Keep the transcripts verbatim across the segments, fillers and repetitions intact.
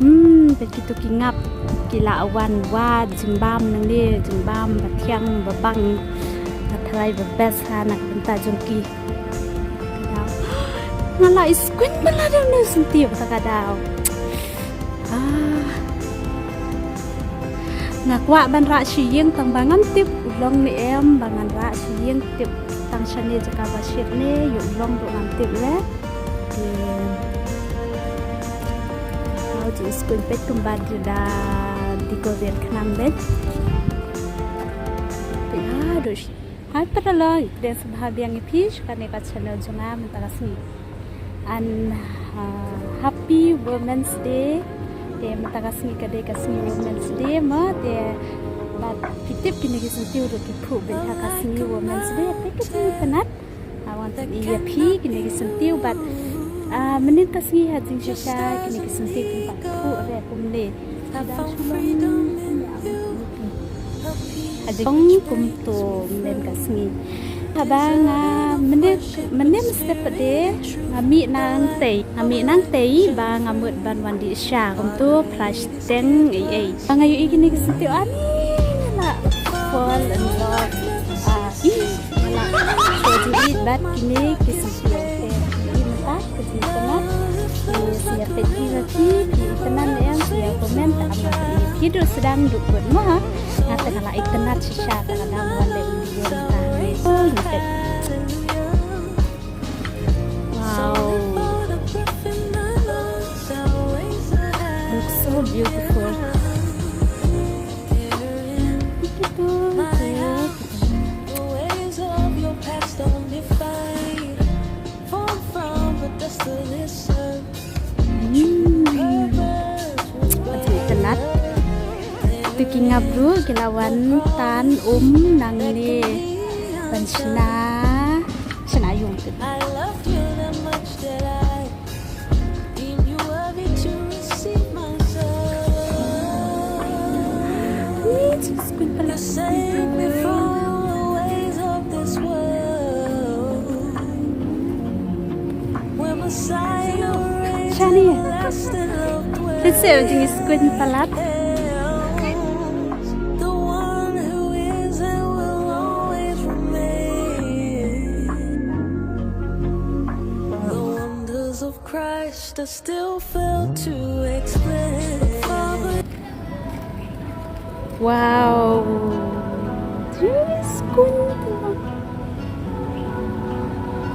Hmm, peit kito ki ngap, ki la wan wad jingbam nangne, jingbam ba thiang ba bang. Nga tharai ba best ha na ka bynta jong ki. Nga la i skuin ba la dang ne senti ba ta ka daw. Ah. Nga kwah ban rah sha ïing tang ba ngam tip u long ne em, ba ngan rah sha ïing tip tang shane jaka ba shit ne, ïoh long ruh ngam tip re. Hau ji skuin peit kumba da decorate khnang beit. Peit ha doh. Hai para lok, ïa pdiang sngewbha biang ïa phi sha kane ka channel jong nga mynta ka sngi. And uh, happy Women's Day. Te mynta ka sngi ka dei ka sngi Women's Day mo, te bad phi tip kine ki syntiew ruh ki phuh beit ha ka sngi Women's Day. Te ki jingïatynnad. Nga wan pyni ïa phi kine ki syntiew bad, ah, mynnin ka sngi ha jingshisha kine ki syntiew kin pat phuh re kumne. Ka dang shu long ha jong kumto mynnin ka sngi. Haba nga mynnin, mynnin step pat de nga mih nangtei, nga mih nangtei ba nga mut ban wan dih sha kumto price teng ei ei. Ba nga ïohi kine ki syntiew ani nga la fall in love. Ah, i nga la fall in love bad kine ki syntiew. Te i mynta ka jingïatynnad. Te sngewbha peit phi ba phi, phi itynnad ne em, phi ïa comment, te am phi duh sdang duh kut mo ha. Nga te nga la itynnad shisha te nga dang wan leh video mynta. Oh, ngi peit. Wow. Looks so beautiful. Beautiful. Hmm. Ka jingïatynnad. Te ki ngap ruh ki la wan tan um nangne ban shna, shna ïung te. Ih, just quit pala. Shani. Let's say, jing is quit palat. Christ, I still fail to explain. Wow. Jeez, kun tu.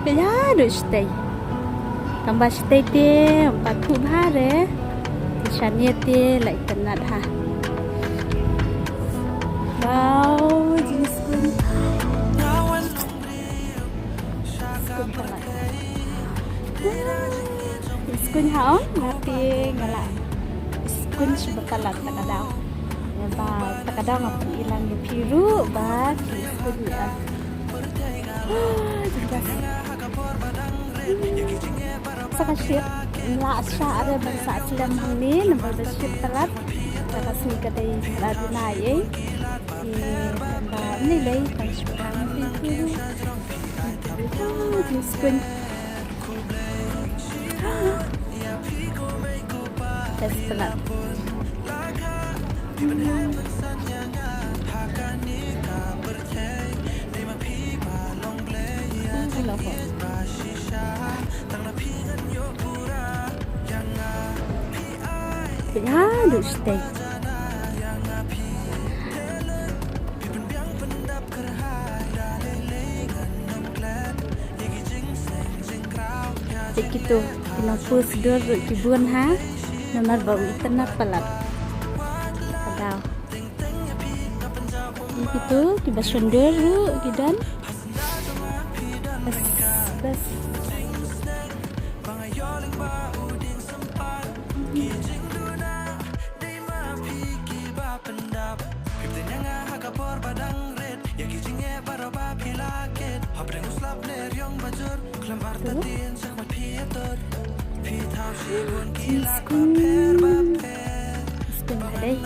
Pela do stay. Tamba stay te, pat tu bhare. Shania te, like, tenat ha. Wow, jeez, kun. Skun palat. Skun ha ong, nga te nga la skun sha ba palat ta ka daw. Ba ta ka daw nga pyni lang ïa phi ruh ba ki skun ïa. Sa ka shit la sha are ban sa slem hangne namar ba shit palat. Ta ka sngi ka dei la duna ei. Ba ni lei ka shit palat. Jingskun. Test pala. Ya, du stay. Te kito, ki nongpost dur ruh ki bun ha. Namar ba u itynnad palat. Ka daw. Kito, kiba shon dur ruh ki don. Bas, bas. Jingskun. Skun ha dei.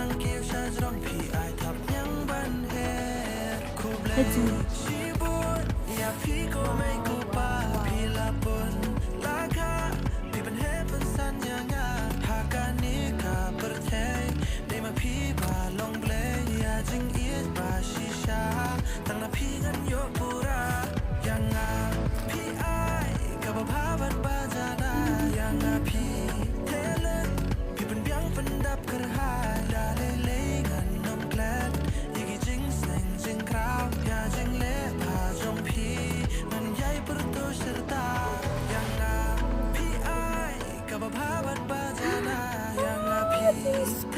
Hajung. Phi ban heh pynsan ïa nga ha kane ka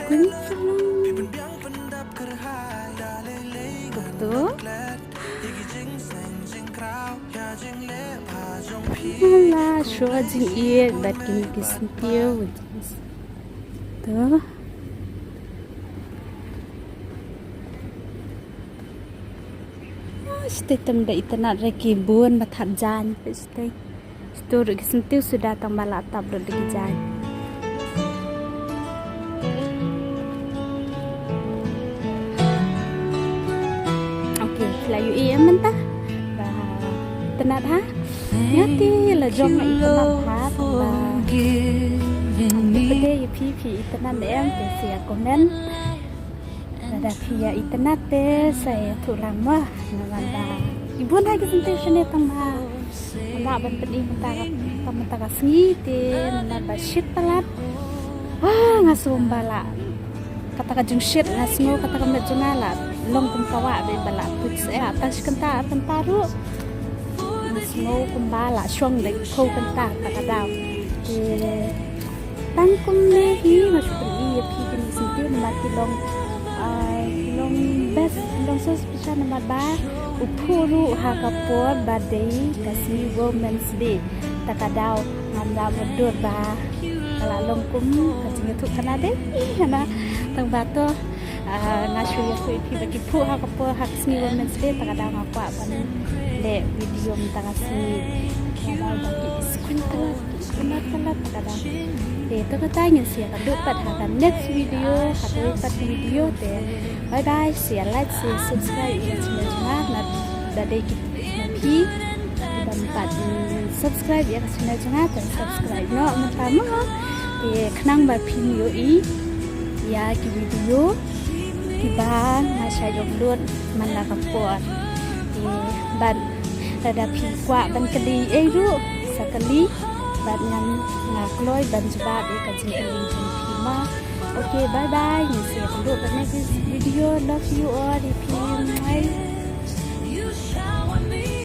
Kun salam. Tu. Hala, shuwa jingïeit bad kine ki syntiew. Tu. Ah, shatei tam da itynnad re ki bun ba thad jaiñ, shatei. Shatei ruh ki syntiew suda tang ba la tap lut da ki jaiñ. Okay, la ïohi em mynta. Ba itynnad ha. Nga te la jong nga itynnad ha, tang ba. Te phi, phi itynnad em te sa ïa comment. Lada phi ïa itynnad te sa ïathuh lang mo. Namar ba i bun ha ki syntiew shane tang ba ngam lah ban pyni mynta ka, mynta ka sngi te namar ba shit palat. Ah, nga sngew ba la, kata ka jingshit nga sngew kata ka met jong nga la long kum ka wah ba la put seh, tang shi kynta ar kynta ruh. Nga sngew kumba la shong da ki kynta kata ka daw. Te tang kumne hi nga shu pyni ïa phi kine ki syntiew namar ki long, ah, ki long best, ki long so special namar ba u phuh ruh ha ka por ba dei ka sngi Women's Day. Ta ka daw ngam lah ban dur ba ka la long kum ka jingïathuhkhana dei. Ih, hana tang ba to, ah, nga shu ïathuh ïa phi ba ki phuh ha ka por ha ka sngi Women's Day, ta ka daw nga kwah ban leh video mynta ka sngi. Nga daw ba ki skwin palat, ki skwin palat, ta ka daw. Te to kata ngin sa ïakynduh pat ha ka next video, ha kawei pat ka video te. Bye bye, sa ïa like, sa ïa subscribe ïa ka channel jong nga, lada dei ki, na phi bym pat subscribe ïa ka channel jong nga te subscribe noh mynta mo. Te khnang ba phin ïohi ïa ki video kiba nga shah upload man la ka por. Te bad lada phi kwah ban kylli ei ruh sa kylli bad ngan, nga kloi ban jubab ïa ka jingkylli jong phi mo. Okay, bye bye. Ngin sa ïakynduh ka next video. Love you all. Ïa phi. Bye.